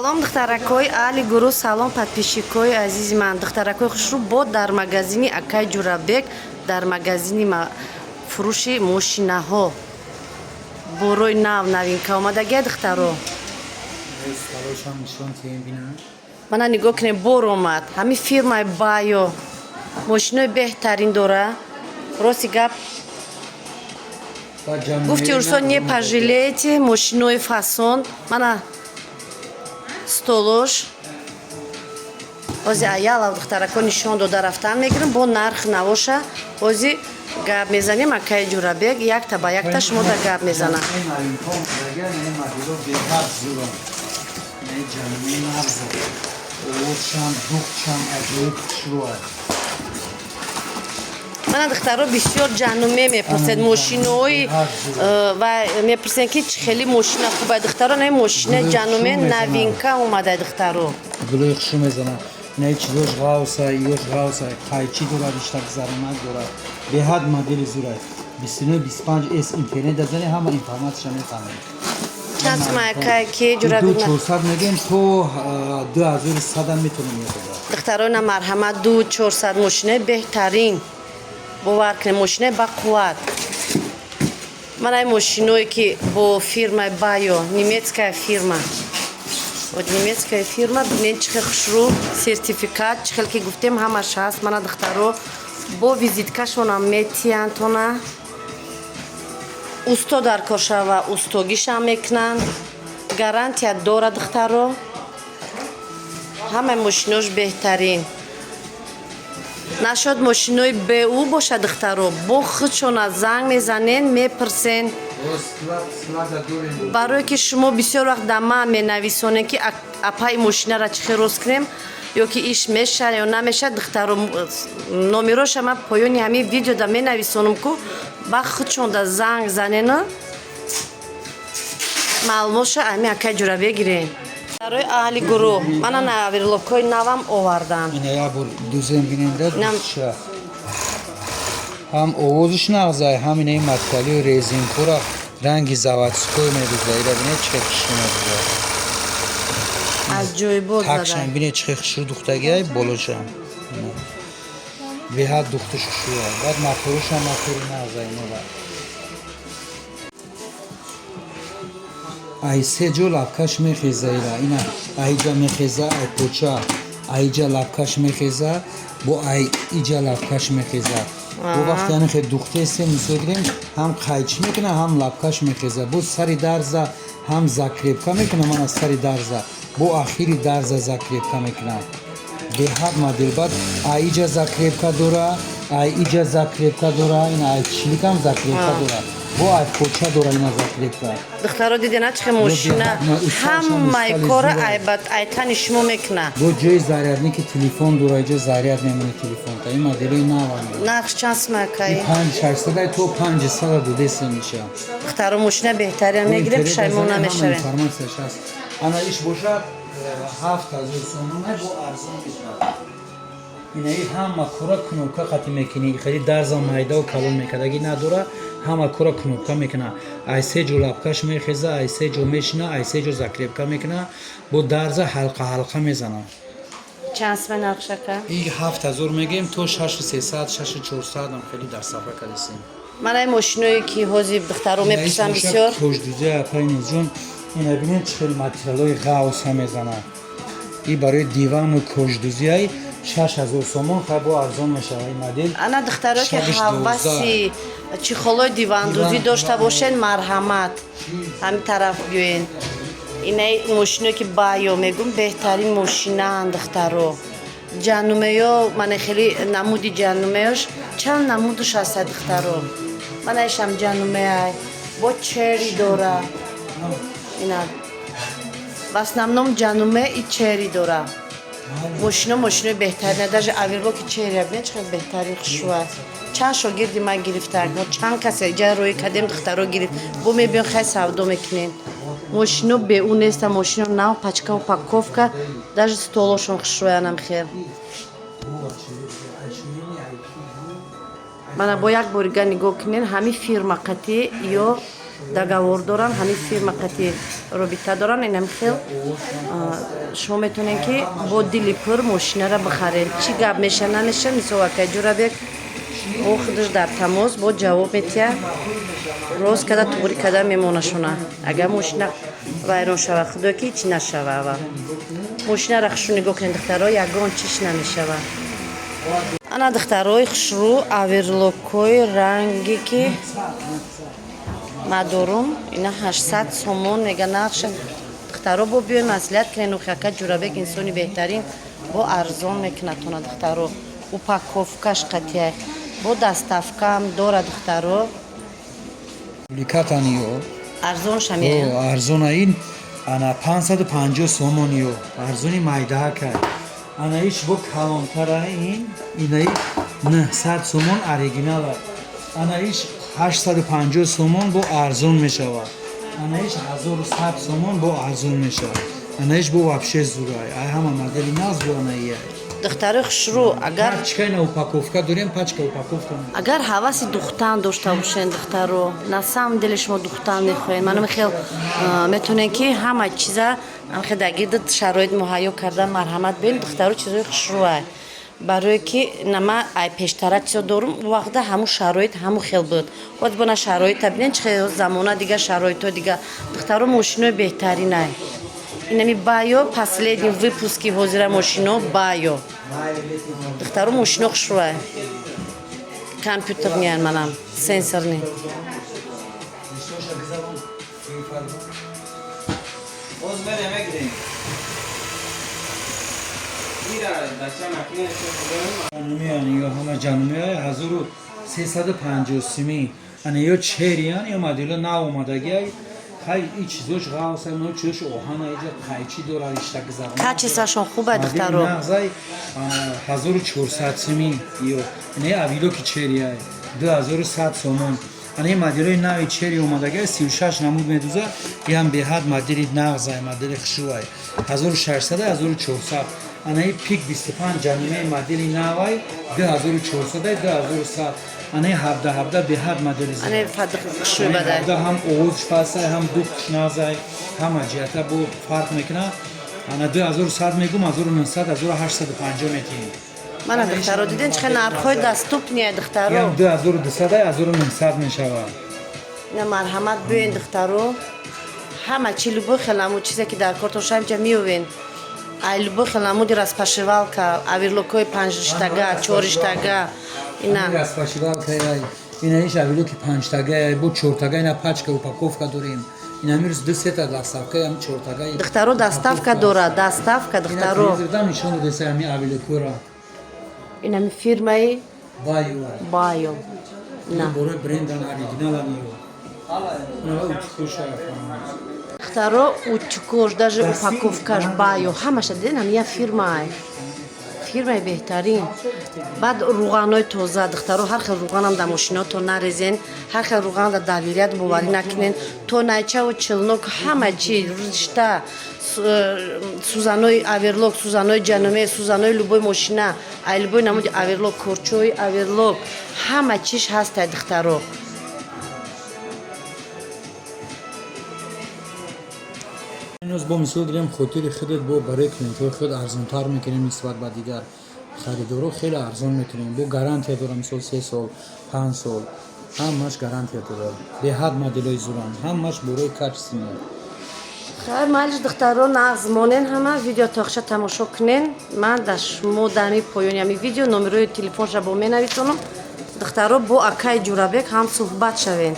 Салом, духтаракҳои аҳли гурӯҳ, салом, подписчикҳои азизи ман. Духтаракҳои хушрӯ, бо дар магазини акай Ҷурабек, дар магазини фурӯши мошинаҳо борои нав, новинка омадагия, духтаро. Мана, нигоҳ кунем, бор омад. Ҳамин фирмаи Байо мошинои беҳтарин дора. Рости гап, гуфти урсо, не пожалеете. Мошинои фасон, мана столош. Ҳози аялав, духтарако, нишон дода рафтан мегирем. Бо нарх навоша ҳози гап мезанем. Акаи Ҷурабек якта ба якта шумо да гап мезанам. Мана, духтаро, бисёр Ҷануме мепурсед, мошинои ва мепурсед, ки чӣ хели мошина хуба. Духтаро, на, мошина Ҷануме новинка омада, духтаро. Гулои хушу мезанад. На, чизош ғавса, ёш ғавса, қайчи дорад, иштак заронак дорад. Беҳад модели зурай. 29 25 с. Интернет дазани, ҳама информатсияша мефаҳмед. Чанд сумаякай ки, Ҷурабек? 400 мегем, то 2100 метонем ёдада. Духтаро, на, марҳамат, 2400, мошинаи беҳтарин. Бовар кунед, мошинаи бақувват. Мана ин мошиное, ки бо фирмаи Байо, немецкая фирма. Вот немецкая фирма, бинед, чӣ хел хушрӯ, сертификат, чӣ хел ки гуфтем, ҳамаш ҳаст. Мана, духтаро, бо визиткашонам метиҳанд тона. Усто дар кор шава, устогишам мекунанд, гарантия дора. Духтаро, ҳамаи мошинош беҳтарин. Нашод мошинои БУ бошад, духтаро, бо худшона занг мезанен, мепурсен. Барое ки шумо бисёр вақт да ман менависонед, ки апаи, мошинара чӣ хел рост кунем, ё ки иш мешавад ё намешавад. Духтаро, номероша ман поёни ҳамин видеода менависонам ку, ба худшонда занг занена, маълумотша ами акай Ҷурабек гирен. Барои аҳли гурӯҳ, мана, оверлокҳои навам овардам. Ина як бор дузем, биненда. Ҳам овозиш нағзай, ҳам инаи материалию резинкора ранги заводской медуза. Ира бинед, чӣ хел хушрӯ медуза. Аҷоибот. Такшам бинед, чӣ хел хушрӯ духтагиай, болошам беҳад духтуш хушрӯя. Баъд моторушам мотори нағзай инора. Ай се ҷо лабкаш мехеза. Ира, ина, айҷа мехеза, ай поча айҷа лабкаш мехеза, бо ай иҷа лабкаш мехеза. Бо вақте ҳамин хел духтесте, мисол гирем, ҳам қайчӣ мекуна, ҳам лабкаш мехеза, бо сари дарза ҳам закрепка мекуна. Ман аз сари дарза бо ахири дарза закрепка мекунам. Беҳад модел. Баъд айиҷа закрепка дора, ай иҷа закрепка дора, ина ай чиликам закрепка дора, бо ай поча дора, ина закрепка. Духтаро, дидена, чӣ мошина ҳамаи кора айтани шумо мекуна. Бо ҷои зарядники телефон дора, иҷа заряд мемони телефонта. Ин моделои нава. Нарх чанд сумакай? 5600, то 500 додеса меша. Духтаро, мошина беҳтарин мегирем, пушаймон намешавем. Информатсияш ҳаст. Ана иш бошад 7000 сомона, бо арзон мешавад. Инаи ҳама кора кнопка қати мекунӣ, хеле дарза майдау калон мекардагӣ надора, ҳама кора кнопка мекуна. Ай се ҷо лабкаш мехеза, ай се ҷо мешина, ай се ҷо закрепка мекуна, бо дарза ҳалқа ҳалқа мезана. Чанд сумай нархшака? И 7000 мегем, то 6300, 6400 ам хеле дар сафа кардесем. Мана ин мошиное, ки ҳозир духтаро мепурсам бисёр. Кождуза, апайнизҷон, ина бинед, чӣ хел материалҳои ғавса мезанад. И барои дивану кождузиай 6000 сомон, хай, бо арзон мешавад ин модел. Ана, духтаро, ки ҳаваси чехолои дивандузӣ дошта бошед, марҳамат, ҳамин тараф биёен. Инаи мошиное, ки Байо мегум, беҳтарин мошинаанд, духтаро. Ҷанумеё, мана, хеле намуди ҷанумеёш, чанд намудуш ҳаста, духтаро. Мана, ишам ҷанумеай, бо Чери дора. Ина в основном ҷануме и Чери дора. Мошино, мошинои беҳтарина. Даже оверлоки Чери бинед, чӣ қадр беҳтарин, хушрӯ аст. Чанд шогирди ман гирифтак, мо чанд касе иҷа рӯй кардем, духтаро гирифт. Бо мебиён, хай, савдо мекунем. Мошино беу неста, мошино нав, пачка, упаковка, даже столошон хушрӯянам хел. Мана, бо як борига нигоҳ кунен, ҳамин фирма қатӣ ё. Договор доранд, ҳамин фирма қати робита доранд. Инам хел шумо метавонед, ки бо дили пур мошинара бихаред. Чӣ гап меша, намеша, мисол, акай Ҷурабек бо худаш дар тамос, бо ҷавоб метиҳад, рост када, туғрӣ када мемонашона. Агар мошина вайрон шава, худо ки ҳеч нашава. Аввал мошинара хушрӯ нигоҳ кунед, духтаро, ягон чиш намешава. Ана, духтарои хушрӯ, оверлокҳои ранге ки ма дорум, ина 800 сомон мега нархша. Духтаро, бо биён маслиҳат кунед. Нухака Ҷурабек инсони беҳтарин, бо арзон мекунад тона, духтаро. Упаковкаш қатия, бо доставкаам дора, духтаро. Дубликатаниё. Арзон шамея. Арзона ин, ана 550 сомониё, арзони майдаакай. Ана иш бо калонтара, ин инаи 900 сомон, оригинала. Ана иш 850 сомон, бо арзон мешавад. Ана иш 1100 сомон, бо арзон мешавад. Ана иш бо вообще зурай, ай ҳама модели нағз бо анаияй. Духтари хушрӯ, агар Пачка ина упаковка дорем, пачка упаковка. Агар ҳаваси духтан дошта бошен, духтаро, на самом деле шумо духтан мехоҳед, манам хел метавонем, ки ҳама чиза хел дар гирди шароит муҳайё карда, марҳамат бин, духтаро, чизои хушрӯай. Барое ки нама ай пештара чизо дорум, вақта ҳамун шароит ҳамун хел буд. Боз бона шароита бинен, чи хел замона дига, шароитҳо дига. Духтаро, мошинои беҳтаринай. Инами Байо, последний выпуски ҳозира мошино Байо. Духтаро, мошино хушрӯай, компьютерныян, манам сенсорный. Листоша гузарон. Боз мерем, мегирем. Ира дача макина. Ҷанумиян ё ҳама ҷанумия 1350 сими. Ана ё чериян, ё модело нав омадагиай. Хай, и чизош ғавса, но чизош оҳана, иҷа қайчи дора, ишта гузарон. Качествашон хубай, духтаро. Нағзай, 1400 сими ё. Не, оверлоки черияй 2100 сомон. Ана ин моделои нави чери омадагиай, 36 намуд медуза, ям беҳад модели нағзай, модели хушрӯай. 1600, 1400. Ана и пик 25 ҷанумаи модели навай, 2400, 2100. Ана и 17 17 беҳад модели Ане фадр хушрӯй бадай. 17 ҳам овозш пасай, ҳам духтш нағзай, ҳама ҷиҳата бо фарқ мекунад. Ана 2100 мегум, 1900, 1850 метиҳем. Мана, духтаро, диден, чӣ хел нархҳои доступные, духтаро. Ям 2200, 1900 мешавад. На, марҳамат, биёен, духтаро, ҳама чи, любой хел намуд чизе ки дар кортон шава, инҷа меёвен. Ай любой хел намуди распошивалка, оверлокҳои панҷриштага, чорриштага, ина. Распошивалка ина, иш оверлоки панҷтага, бо чортага, ина пачка упаковка дорем. Ина амирӯз ду сета доставка, ям чортага. Духтаро, доставка дорад, доставка, духтаро. Ина нишон додеса ами оверлокора. Инами фирмаи Байо. Байо на. Борои брендан, оригиналан ё. Ина утюгоша. Духтаро, утюгош, даже упаковкаш Байо, ҳамаша диден, ҳам я фирмаи, фирмаи беҳтарин. Баъд руғанҳои тоза, духтаро, ҳар хел руғанам дар мошинотон нарезен, ҳар хел руған дар доверять, боварӣ накунен. То найчаву челнок, ҳама чи, ришта, сӯзанои оверлок, сӯзанои ҷануме, сӯзанои любой мошина, ай любой намуди оверлок, корчои оверлок, ҳама чиш ҳастай, духтаро. Инӯз бо мисол гирем, хотири худет, бо барои клиентҳои худ арзонтар мекунем нисбат ба дигар харидоро, хеле арзон мекунем. Бо гарантия дора, мисол, 3 сол, 5 сол, ҳамаш гарантия дорад. Беҳад моделои зуранд, ҳамаш борои качественный. Хайр, майлиш, духтаро, нағз монен, ҳама видео тоқша тамошо кунен. Ман дар шумо дар ҳами поёни ҳами видео номерои телефонша бо менависонам. Духтаро, бо акаи Ҷурабек ҳам суҳбат шавен.